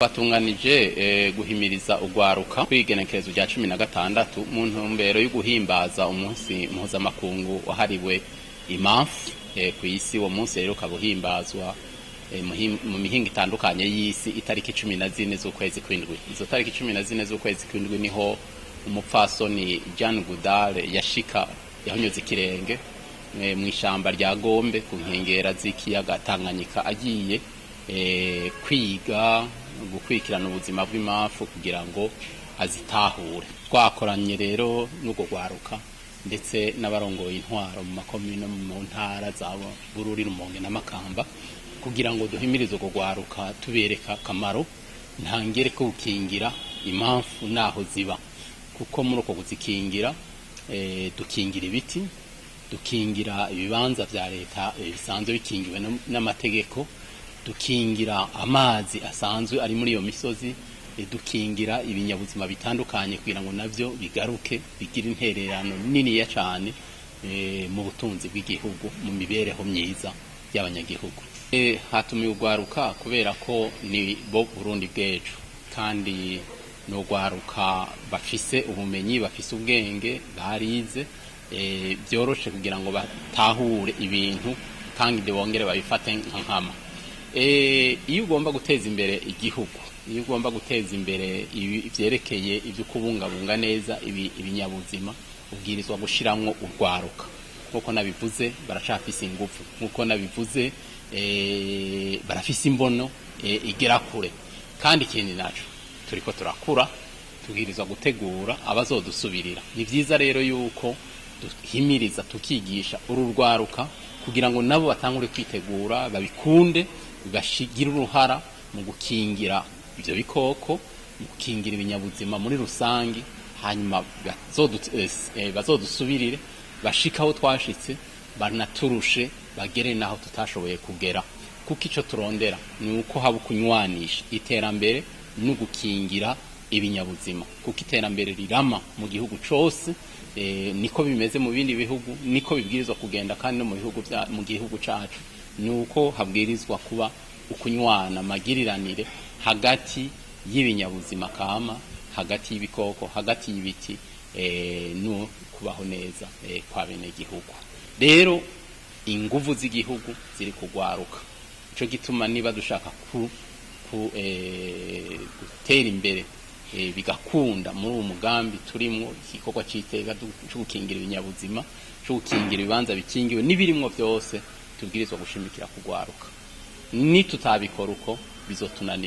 Batunganije guhimiriza ugwaruka kw'igenekerezo rya 16 mu ntumbero yo guhimbaza umunsi mpuzamakungu wahariwe imamfu kw'isi. Uwo munsi rero ukaba uhimbazwa mu mihingo itandukanye y'isi itariki 14 z'ukwezi kw'indwi. Izo tariki 14 z'ukwezi kw'indwi niho umupfasoni Jane Goodall yashika, yahonyoze ikirenge mw'ishamba rya Gombe ku nkengera z'ikiyaga Tanganyika, agiye kwiga gukurikirana ubuzima bw'imafu kugira ngo azitahure. Twakoranye rero n'urwo rwaruka ndetse n'abarongoye intwaro mu makomine, mu ntara za Bururi, Rumonge na Makamba, kugira ngo duhimirize urwo rwaruka, tubereka akamaro ntangere ko gukingira impamvu naho ziba, kuko muri uko kuzikingira dukingira ibiti, dukingira ibibanza vya leta bisanzwe bikingiwe n'amategeko, dukingira amazi asanzwe ari muri iyo misozi, dukingira ibinyabuzima bitandukanye kugira ngo navyo bigaruke bigire intererano niniya cane mu butunzi bw'igihugu, mu mibereho myiza y'abanyagihugu. Hatumiwe urwaruka kubera ko ni bo Burundi bw'ejo, kandi ni urwaruka bafise ubumenyi, bafise ubwenge, barize, byoroshe kugira ngo batahure ibintu kandi bongere babifate nka nkama. Iyo ugomba guteza imbere igihugu, iyo ugomba guteza imbere ivyerekeye ivyo kubungabunga neza ibinyabuzima, ubwirizwa gushiramwo urwaruka. Nkuko nabivuze, baracafise ingufu. Nkuko nabivuze, barafise imbono igera kure. Kandi ikindi naco, turiko turakura, tubwirizwa gutegura abazodusubirira. Ni vyiza rero yuko duhimiriza, tukigisha uru rwaruka kugira ngo nabo batangure kwitegura, babikunde, bashigire uruhara mu gukingira ivyo bikoko, mu gukingira ibinyabuzima muri rusangi, hanyuma bazodusubirire, bashike aho twashitse, banaturushe, bagere naho tutashoboye kugera. Kuko ico turondera ni uko haba ukunywanisha iterambere no gukingira ibinyabuzima, kuko iterambere rirama mu gihugu cose. Niko bimeze mu bindi bihugu, niko bibwirizwa kugenda kandi no mu bihugu mu gihugu cacu ni uko habwirizwa kuba ukunywana, amagiriranire hagati y'ibinyabuzima kama, hagati y'ibikoko, hagati y'ibiti, no kubaho neza kwa bene gihugu. Rero inguvu z'igihugu ziri kugwaruka. Ico gituma niba dushaka ku gutera imbere, bigakunda muri uwo mugambi turimwo, igikorwa c'iteka co gukingira ibinyabuzima, co gukingira ibibanza bikingiwe n'ibirimwo vyose, tubwirizwa gushimikira kugwaruka. Nitutabikora uko, bizotunanira.